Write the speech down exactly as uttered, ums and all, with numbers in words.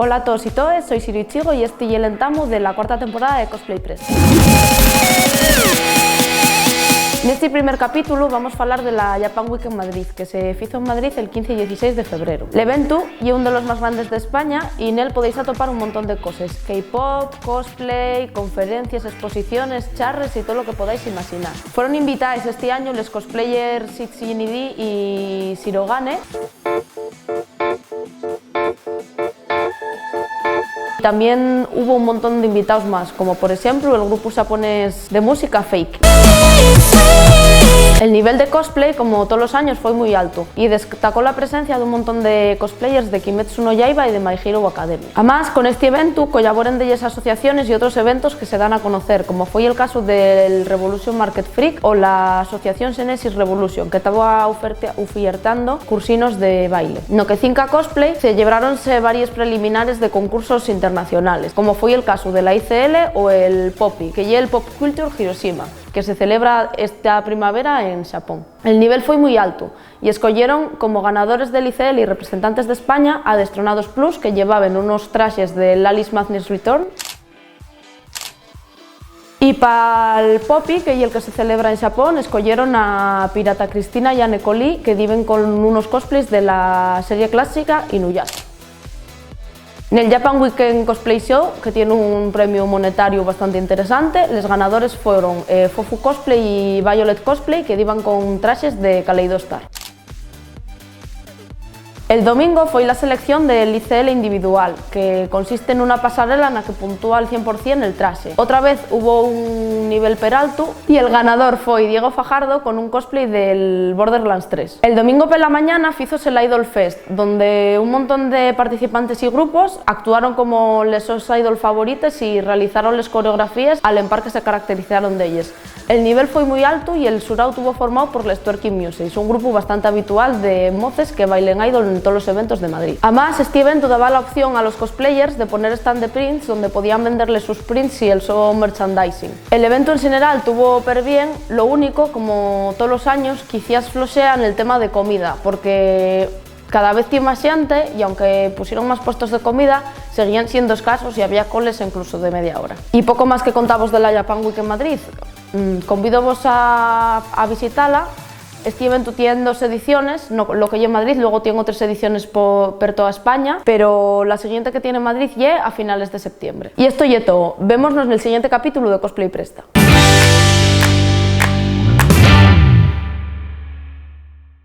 Hola a toos y toes, soi Siru Ichigo y esti ye l'entamu de la cuarta temporada de Cosplay Press. Nesti primer capítulu vamos falar de la Japan Week en Madrid, que se fizo en Madrid el quince y dieciséis de febreru. L'eventu ye ún de los más grandes d'España y nel podéis atopar un montón de coses: K-pop, cosplay, conferencies, exposiciones, charres y tolo que podáis imaxinar. Fueron invitaes esti añu les cosplayers Shinji Nidhi y Shirogane. Tamién hubo un montón d'invitaos más, como por exemplu el grupu xaponés de música Fake. El nivel de cosplay, como tolos años, foi mui altu y destacó la presencia d'un montón de cosplayers de Kimetsu no Yaiba y de My Hero Academia. Amás, con esti eventu collaboren delles asociaciones y otros eventos que se dan a conocer, como foi el casu del Revolution Market Freak o la asociación Xenesis Revolution, que taba uferte-, ufiertando cursinos de baile. No que cinca cosplay, celebráronse varies preliminares de concursos internacionales, como foi el casu de la I C L o el Poppy, que ye el Pop Culture Hiroshima, que se celebra esta primavera en Xapón. El nivel foi mui altu y escoyeron como ganadores del I C L y representantes d'España a Destronados Plus, que llevaben unos traxes de Alice Madness Return. Y pal Poppy, que ye el que se celebra en Xapón, escoyeron a Pirata Cristina y a Neko Lee, que diben con unos cosplays de la serie clásica Inuyasha. Nel Japan Weekend Cosplay Show, que tien un premiu monetariu bastante interesante, les ganadores fueron, eh, Fofu Cosplay y Violet Cosplay, que diban con traxes de Kaleidostar. El domingo foi la selección del I C L individual, que consiste nuna pasarela na que puntúa al cien por cien el traxe. Otra vez hubo un nivel peraltu y el ganador foi Diego Fajardo con un cosplay del Borderlands tres. El domingo pela mañana fízose l'Idol Fest, donde un montón de participantes y grupos actuaron como les sos idol favorites y realizaron les coreografíes al empar que se caracterizaron d'elles. El nivel foi mui altu y el xuráu tuvo formáu por les Twerking Muses, un grupu bastante habitual de moces que bailen idol en tolos eventos de Madrid. Amás, esti eventu daba la opción a los cosplayers de poner stand de prints donde podían vender les sos prints y el so merchandising. El eventu en xeneral tuvo perbién, lo único, como tolos años, quiciás floxea nel tema de comida, porque cada vez tien más xente y, aunque pusieron más puestos de comida, seguían siendo escasos y había coles incluso de media hora. Y poco más que contavos de la Japan Week en Madrid. Mm, convídovos a, a visitala. Esti eventu tien dos ediciones, no, lo que ye en Madrid, luego tien otres ediciones po, per toa España, pero la siguiente que tien en Madrid ye a finales de septiembre. Y esto ye too. Vémonos nel siguiente capítulu de Cosplay Presta.